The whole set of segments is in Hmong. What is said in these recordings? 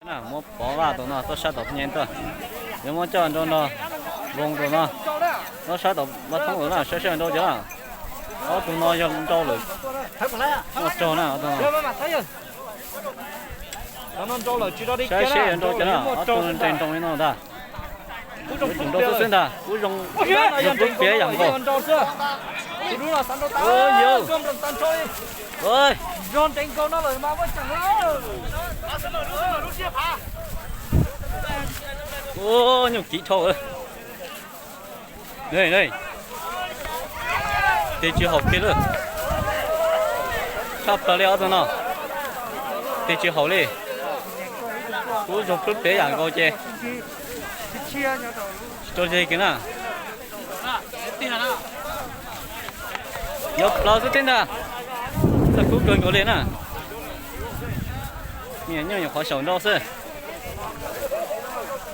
Muab Pov Vaj tus no tuaj sab tom nyev tuaj. Yuav muab coj nrau nrog Voos tus no. Tuaj sab tom vaj thoob tus na, saib seb nrau cas na. Ob tug no yog nrau lawm. Muaj raug na ob tug no. Saib seb yuav nrau cas na, ob tug nres nroo li no ntag. Kuv nrau xwb xwb ntag, kuv zoo, zoo kub piav yam nkaus. Ua nyuj kiv dhau. Tig tsis haum kiag lawm. Tshaj plaws li ob tug no. Tig tsis haum li. Kuv zoo kub piav yam nkaus ces tsis tau ze kiag na. Yuav plaws xwb thiab ntag. Txawj kub kawg nkaus li na. Niam nyuj nyuam qhuav xyaum nrau xwb.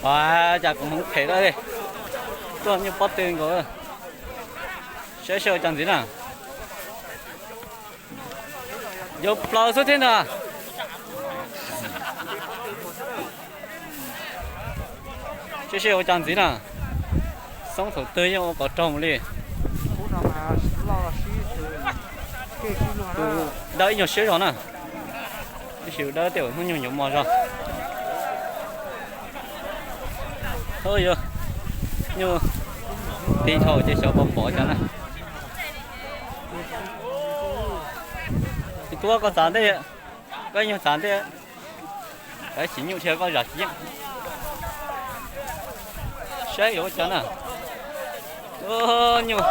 Ua cas kuv hmoov phem lawm li. Tuaj nyuj pob tw nkaus. Saib seb ua cas ntxiv na. Yuav plaws xwb thiab ntag. Saib seb ua cas ntxiv na. Xoob thaum twg yeej ua kom raug mus li. Tus dawb ib nyuag siab zog na. Tab sis dawb tej zaum hnub nyoog yuav mos zog. Nyuj tig dhau ces xyov puas pom cas na. Tub koj txav ntej, koj ib nyuag txav ntej. Tab sis nyuj dhia koj zam tsis yeej. Saib yuav ua cas na. Nyuj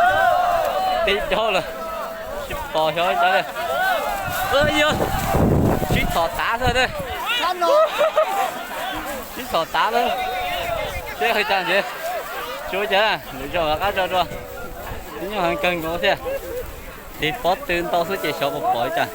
tig dhau lawm, tsis pom xyov ua cas li. Yog sib thom tav xwb. Sib thom tav xwb. Seb ua cas ntxiv. Tsis ua cas, lwm zaus qab tso dua. Nyuj heev kawg nkaus thiab. Tig pob tw ntau xwb ces xyov puas pom li cas.